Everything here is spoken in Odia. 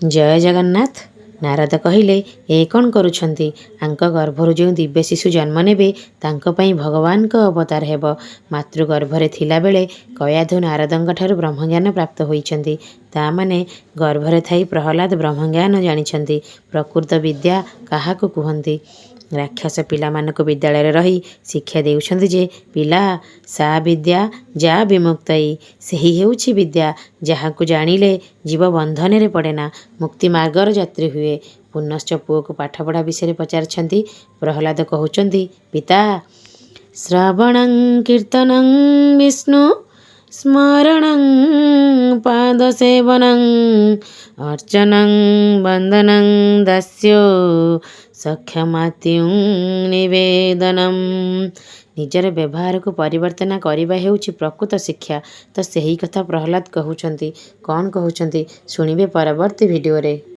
ଜୟ ଜଗନ୍ନାଥ। ନାରଦ କହିଲେ, ଏ କ'ଣ କରୁଛନ୍ତି? ଆଙ୍କ ଗର୍ଭରୁ ଯେଉଁ ଦିବ୍ୟ ଶିଶୁ ଜନ୍ମ ନେବେ, ତାଙ୍କ ପାଇଁ ଭଗବାନଙ୍କ ଅବତାର ହେବ। ମାତୃଗର୍ଭରେ ଥିଲାବେଳେ କୟାଧୁ ନାରଦଙ୍କଠାରୁ ବ୍ରହ୍ମଜ୍ଞାନ ପ୍ରାପ୍ତ ହୋଇଛନ୍ତି। ତା' ମାନେ ଗର୍ଭରେ ଥାଇ ପ୍ରହ୍ଲାଦ ବ୍ରହ୍ମଜ୍ଞାନ ଜାଣିଛନ୍ତି। ପ୍ରକୃତ ବିଦ୍ୟା କାହାକୁ କୁହନ୍ତି? ରାକ୍ଷସ ପିଲାମାନଙ୍କୁ ବିଦ୍ୟାଳୟରେ ରହି ଶିକ୍ଷା ଦେଉଛନ୍ତି ଯେ, ପିଲା, ସା ବିଦ୍ୟା ଯା ବିମୁକ୍ତୟେ। ସେହି ହେଉଛି ବିଦ୍ୟା, ଯାହାକୁ ଜାଣିଲେ ଜୀବ ବନ୍ଧନରେ ପଡ଼େନା, ମୁକ୍ତି ମାର୍ଗର ଯାତ୍ରୀ ହୁଏ। ପୁନଶ୍ଚ ପୁଅକୁ ପାଠପଢ଼ା ବିଷୟରେ ପଚାରିଛନ୍ତି। ପ୍ରହ୍ଲାଦ କହୁଛନ୍ତି, ପିତା, ଶ୍ରବଣଂ କୀର୍ତ୍ତନଂ ବିଷ୍ଣୁ ସ୍ମରଣଂ ପାଦସେବନଂ ଅର୍ଚ୍ଚନଂ ବନ୍ଦନଂ ଦାସ୍ୟ ସଖ୍ୟମାତ୍ୟୁଂ ନିବେଦନମ୍। ନିଜର ବ୍ୟବହାରକୁ ପରିବର୍ତ୍ତନ କରିବା ହେଉଛି ପ୍ରକୃତ ଶିକ୍ଷା। ତ ସେହି କଥା ପ୍ରହ୍ଲାଦ କହୁଛନ୍ତି। କ'ଣ କହୁଛନ୍ତି, ଶୁଣିବେ ପରବର୍ତ୍ତୀ ଭିଡ଼ିଓରେ।